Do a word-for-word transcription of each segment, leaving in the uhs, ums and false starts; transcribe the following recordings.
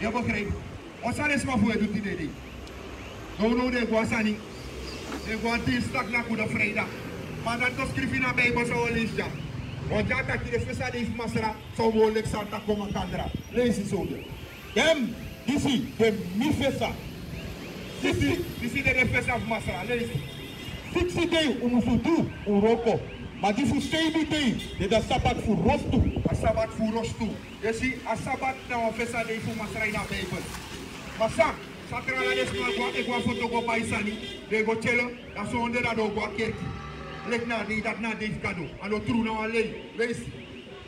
Yu e begrijp? Wan sani den sma fu wi e du tide dei. Nownow den e go a sani. Den e go a dinsdag na Goede Vrijdag. Ma dati no skrifi ini a Bijbel san wi o leisi dya. Wan dya taki den fesa dei fu Masra, san wi o leki Santa Komakandra. Leisi so dya. Den, disi, den mi fesa. Disi, disi den, den fesa fu Masra. Leisi. Siksi dei un musu du un wroko. Ma di fu seibi dei, den de a sabat fu rostu. A sabat fu rostu. Yu e si, a sabat na wan fesa dei fu Masra ini a Bijbel. Ma san, san tra ala den sma e go a, e go a foto go bai sani, den e go tyelo, dan sonde dan den o go a kerki. Leki na a dei dati na a dei fu Gado. A no tru, na wan lei. Leisi.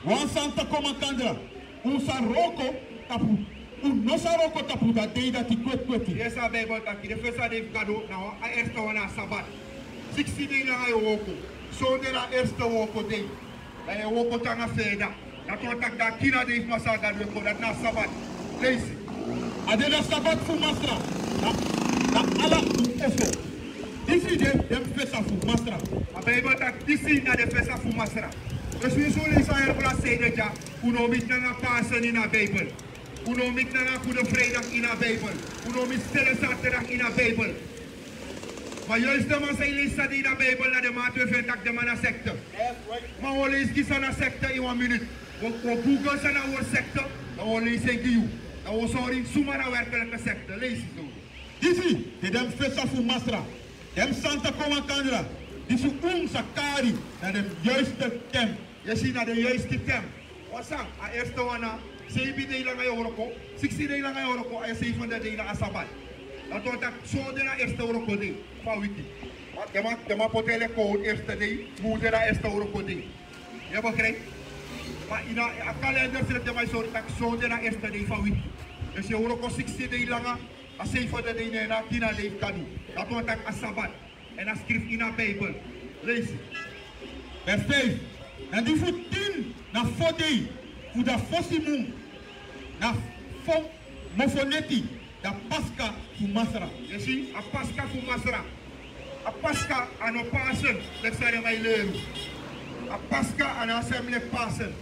Wan Santa Komakandra, un sa wroko tapu, un no sa wroko tapu a dei dati kweti kweti. Yes, a Bijbel taki, den fesa dei fu Gado, na wan, a eerste wan na a sabat. Siksi dei langa yu o wroko. Sonde na a eerste wroko dei. Dan yu e wroko te nanga feeda. Dati wani taki dan a kina dei fu Masra Gado e kon, dati na a sabat. Leisi. A de a sabat fu Masra. Na, na ala un oso. Disi de den fesa fu Masra. A Bijbel taki disi na den fesa fu Masra. Dus wi e si un leisi a heri bladzijde dya, un no o miti nanga Pasen ini a Bijbel. Un no o miti nanga Goede Vrijdag ini a Bijbel. Un no o miti Stille Zaterdag ini a Bijbel. Ma juist den man san yu leisi san de ini a Bijbel, na den man dati wi e feni taki den man na sekte. Ma wi o leisi gi san na sekte ini wan miniti. Wi o, wi o google san na a word sekte, dan wi o leisi en gi yu. Dan wi o sori suma na werkelijke sekte. Leisi so. Disi de den fesa fu Masra, den Santa Komakandra, disi un sa kari na den juiste tem. Yu e si, na den juiste tem. Wan san, a eerste wan na seibi dei langa yu o wroko, siksi dei langa yu o wroko, a zevende dei na a sabat. Dati wani taki sonde na a eerste wroko dei fu a wiki. Ma den man, den man poti en leki kon eerste dei, munde na a eerste wroko dei. Yu e begrijp? Ma ini a kalender srefi den man e sori taki sonde na a eerste dei fu a wiki. Dus yu e wroko siksi dei langa, a zevende dei na a kina dei fu Gado. Dati wani taki a sabat. Èn a skrifi ini a Bijbel. Leisi. Vers vijf. Na di fu tin na fo dei fu a fosi mun, na fo mofoneti, a Paska fu Masra. Yu e si, a Paska fu Masra. A Paska a no Pasen, leki san den man e leri. A Paska a no a sem leki Pasen.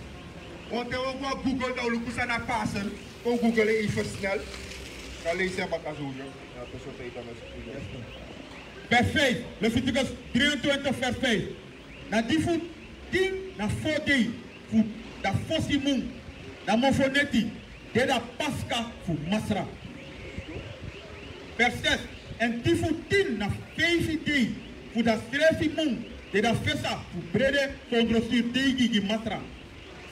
Want te wi o go a Google, dan wi o luku san na Pasen. Kon Google en even snel. Kan leisi en baka so. Vers vijf, Leviticus drieëntwintig vers vijf. Na di fu tin na fo dei fu a fosi mun, na mofoneti, de a Paska fu Masra. Vers zes. Èn di fu tin na feifi dei fu a srefi mun, de a fesa fu brede sondro surdeigi gi Masra.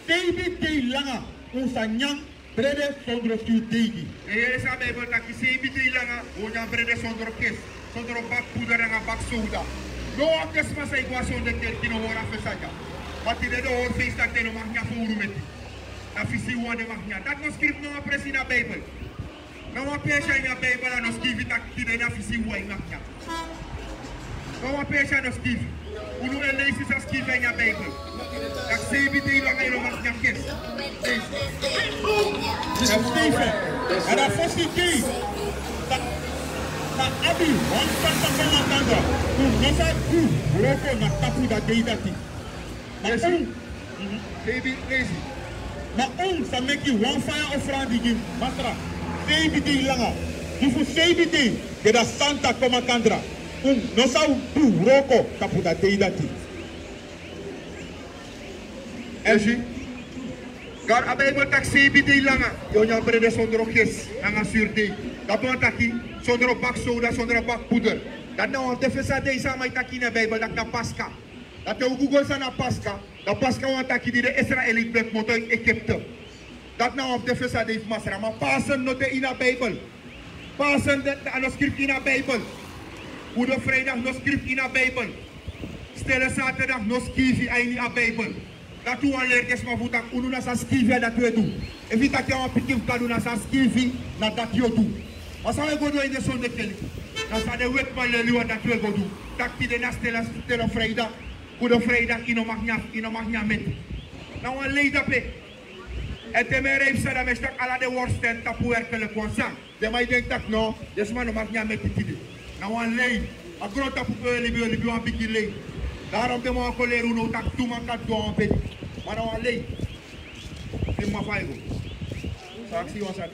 Seibi dei langa un sa nyan brede sondro surdeigi. Yu e yere san a Bijbel taki, seibi dei langa un o nyan brede sondro kesi, sondro baka puder nanga baka sowda. No wan fu den sma san e go a sonde kerki no hori a fesa dya. Ma tide den hori feisi taki den no mag nyan fowru meti. Na fisiwan den mag nyan. Dati no skrifi na wan presi ini a Bijbel. Na wan peesi ini a Bijbel a no skrifi taki tide na fisiwan yu mag nyan. Na wan peesi a no skrifi. Unu e leisi san skrifi ini a Bijbel. Taki seibi dei langa yu no mag nyan kesi. Leisi. Vers zeven. Na a fosi dei, sa, sa abi wan Santa Komakandra. Un no sa du wroko na tapu a dei dati. Leisi. Mhm. Seibi, leisi. Ma un sa meki wan faya ofrandi gi Masra seibi dei langa. Di fu seibi dei, de a Santa Komakandra. Un no sa du wroko tapu a dei dati. Yu e si. Gado, a Bijbel taki seibi dei langa yu o nyan brede sondro kesi nanga surdeigi. Dati wani taki sondro baka sowda, sondro baka puder. Dati na wan fu den fesa dei san a man e taki ini a Bijbel, dati na Paska. Dan te un Google san na Paska, dan Paska wani taki di den Israeliti ben komoto ini Egipte. Dati na wan fu den fesa dei fu Masra. Ma Pasen no de ini a Bijbel. Pasen de, a no skrifi ini a Bijbel. Goede Vrijdag no skrifi ini a Bijbel. Stille Zaterdag no skrifi a ini a Bijbel. Dati un wani leri den sma fu un taki unu na san skrifi a dati un e du. Efu yu taki yu na wan pikin fu Gado, na san skrifi na dati yu o du. Ma san un e go du ini den sonde kerki, na san den wetiman leli unu, a dati un e go du. Taki tide na Stille, Stille Vrijdag, Goede Vrijdag, yu no mag nyan, yu no mag nyan meti. Na wan lei drape. Èn te mi e rei psa, dan mi e si taki ala den worst ten tapu werkelijk wan sani. Den man e denki taki no, den sma no mag nyan meti tide. Na wan lei. A grontapu pe un e libi, un e libi wan bigi lei. Daarom den man wani kon leri unu taki tu man kan du a wan bedi. Ma na wan lei. Di mi man fa e go. Sa aksi yu wan sani.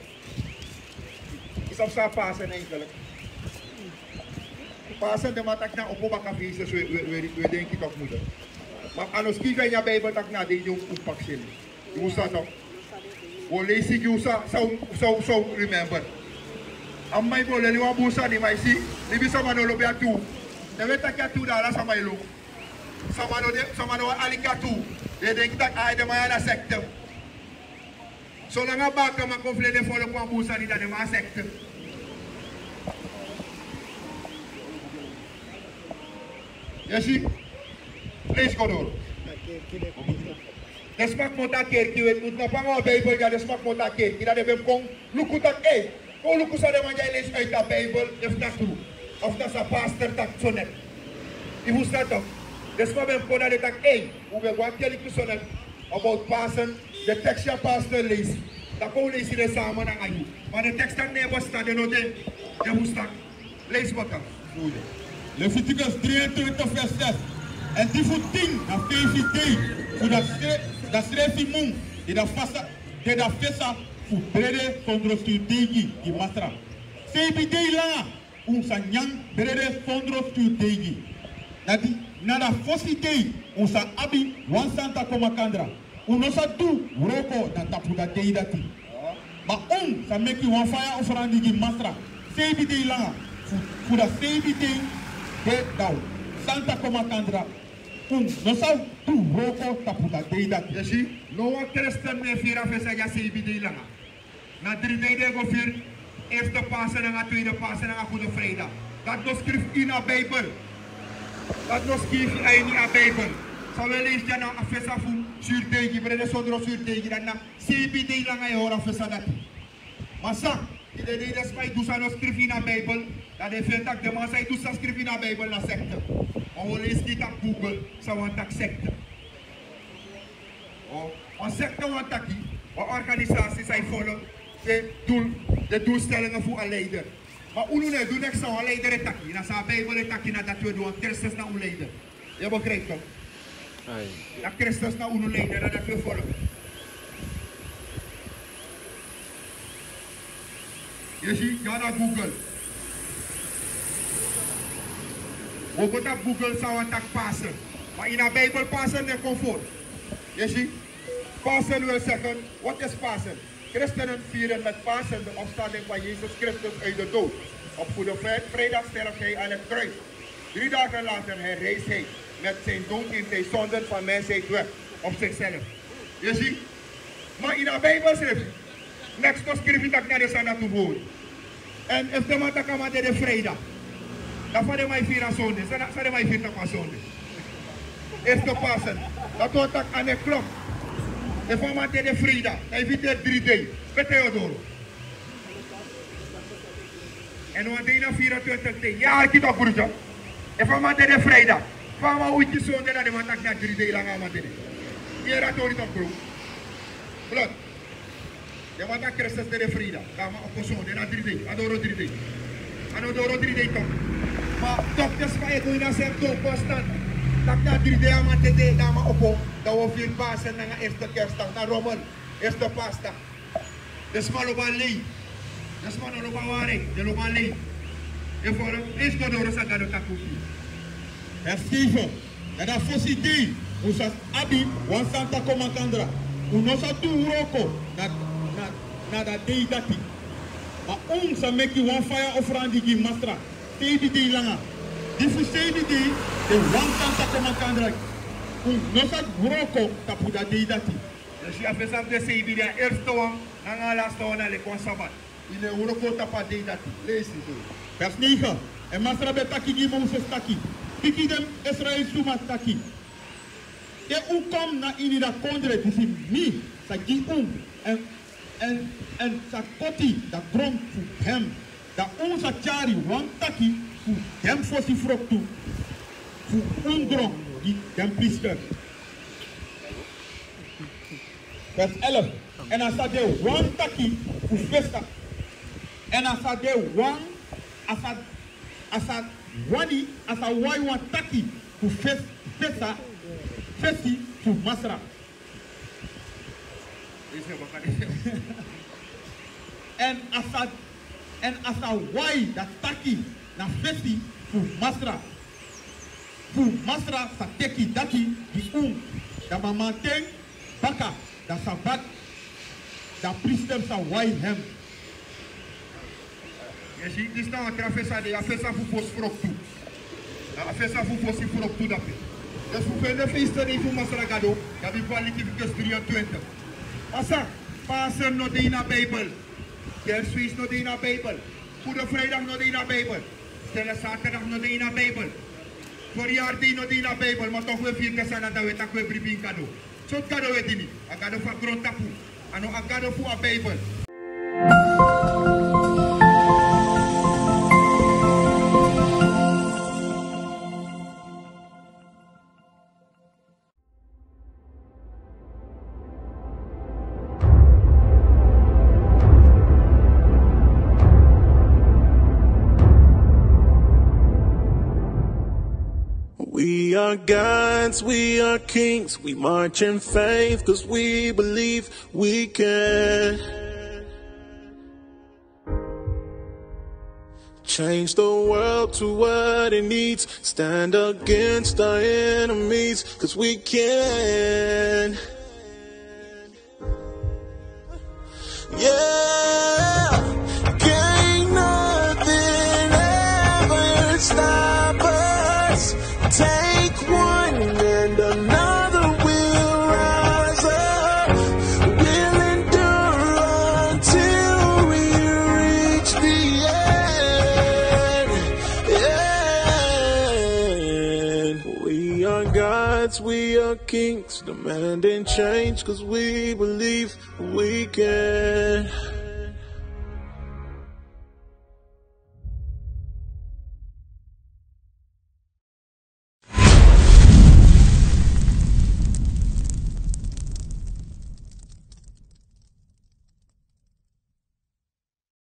Sabi san a Pasen eigenlijk? Pasen, den man taki na opo baka fu Yesus, we, we, we, we denki toch, moeder. Ma a no skrifi a ini a Bijbel taki na a dei di un, un pakiseli. Yu sabi toch? Un o leisi gi un san, san, san, san un remember. A man e go leli wan bun sani, ma yu si, libisama no lobi a tu. Te wi e taki a tu, dan ala sama e luku. Sama no de, sama no wani aliki a tu. Den e denki taki, ai, den man ya na sekte. Solanga bakaman kon fu leli en folo kon a bun sani, dan den man a sekte. Yu e si? Leisi go doro. Den sma komoto a kerki, wi e, un tnapu nanga wan Bijbel dya, den sma komoto a kerki, dan den ben kon luku taki, ei, kon luku san den man dya e leisi uit a Bijbel, efu na tru, efu na san pastor taki so net. Yu fusutan toch? Den sma ben kon, dan den taki, ei, un ben go a kerki so net, about Pasen, den tekst ya pastor leisi. Dan kon un leisi den sama nanga yu. Ma den tekst dati no e bestaan, den no de, yu fusutan. Leisi baka. Leviticus drieëntwintig vers zes. En di fu tin na feifi dei fu dati sre-, dati srefi mun, den dati fasa, den dati fesa fu brede sondro surdeigi gi Masra. Seibi dei langa un sa nyan brede sondro surdeigi. Na di, na dati fosi dei un sa abi wan santa kon makandra. Un no sa du wroko na tapu dati dei dati. Ma un sa meki wan faya ofrandi gi Masra seibi dei langa, fu, fu dati seibi dei de dan santa kon makandra. Un no sa du wroko tapu dati dei dati. Yu e si, no wan kristen no e firi a fesa dya seibi dei langa. Na dri dei den e go firi, eerste Pasen nanga tweede Pasen nanga Goede Vrijdag. Dati no skrifi ini a Bijbel. Dati no skrifi a ini a Bijbel. San wi e leisi dya na a fesa fu surdeigi, brede sondro surdeigi, dati na seibi dei langa yu e hori a fesa dati. Ma san, tide dei den sma e du san no skrifi ini a Bijbel, dan den e feni taki den man san e du san skrifi ini a Bijbel na sekte. Ma un o leisi gi yu tapu Google san wani taki sekte. Oh, wan sekte wani taki wan organisasi san e follow den doel, den doelstellingen fu a leider. Ma unu no e du neks san wan leider e taki, na san a Bijbel e taki, na dati wi e du, want Kristus na un leider. Yu e begrijp toch? Ai. Na Kristus na unu leider, na dati wi e follow. Yu e si, go na Google. Wi o go tapu Google san wani taki Pasen. Ma ini a Bijbel Pasen no e kon fu. Yu e si, Pasen wil zeggen, wat is Pasen? Christenen vieren met Pasen de opstanding van Jezus Christus uit de dood. Op Goede Vrij-, Vrijdag sterft hij aan het kruis. Drie dagen later herrijst hij. Met zijn dood neemt hij zonden van mensheid weg op zichzelf. Yu e si? Ma ini a Bijbel srefi, neks no skrifi taki na den sani dati un fu hori. En efu den man taki a man dede Vrijdag, dan fa den man e firi a sonde? San, san den man e firi tapu a sonde? Eerste Pasen. Dati wani taki a no e klop. Efu a man dede Vrijdag, dan efu yu dede dri dei, pe te yu o doro? En wan dei na vierentwintig dei. Yu e arki toch, broeder? Efu a man dede Vrijdag, fa a man wiki sonde, dan den man taki na dri dei langa a man dede? Yu e yere a tori toch, bro? Blood. Den man taki Kristus dede Vrijdag, dan a man opo sonde, na dri dei, a doro dri dei. A no doro dri dei toch. Ma toch den sma e go ini a srefi donkri stan. Taki na dri dei a man dede, dan a man opo, dan wi o firi Pasen nanga eerste Kerstdag, na rommel, eerste Pasen. Den sma lobi a lei. Den sma no lobi a wari, den lobi a lei. Efu wi leisi go doro san Gado taki fu yu. Vers zeven. Na dati fosi dei un sa abi wan santa kon makandra. Un no sa du wroko na, na, na dati dei dati. Ma un sa meki wan faya ofrandi gi Masra seibi dei langa. Di fu seibi dei de wan santa kon makandra. Un no sa du wroko tapu dati dei dati. Yu e si, a fesa fu den seibi dei, a eerste wan nanga a laste wan na leki wan sabat. Yu no e wroko tapu a dei dati. Leisi. Vers negen. En Masra ben taki gi Moses taki: Piki den Israel suma taki: Te un kon na ini dati kondre disi mi sa gi un, en, en, en sa koti dati gron fu hem, dan un sa tyari wan taki fu den fosi froktu fu un gron gi den priester. Vers elf. En a sa de wan taki fu fesa. En a sa de wan, a sa, a sa wani, a sa wai wan taki fu fes-, fesa, fesi fu Masra. En a sa, Èn a sa wai, dan taki na fesi fu Masra. Fu Masra sa teki dati gi unu. Dan mamanten baka, dan Sabat, dan priester sa wai hem. Yu e si, disi na wan tra fesa de, a fesa fu fosi froktu. A fesa fu fosi froktu dape. Dus fu fende feestdei fu Masra Gado, yu abi kwaliki fu Kersfeest drieëntwintig. Pasa, Pasen no de ini a Bijbel. Kersfeest no de ini a Bijbel. Goede Vrijdag no de ini a Bijbel. Stille Zaterdag no de ini a Bijbel. Verjaardag no de ini a Bijbel, ma toch wi e firi Kersfeest, dan wi e taki wi e bribi Gado. Sortu Gado wi e dini? A Gado fu a grontapu. A no a Gado fu a Bijbel. We are gods, we are kings, we march in faith 'cause we believe we can. Change the world to what it needs. Stand against our enemies, 'cause we can. Yeah, can't nothing ever stop us. Take one and another will rise up. We'll endure until we reach the end. Yeah. We are gods, we are kings, demanding change 'cause we believe we can.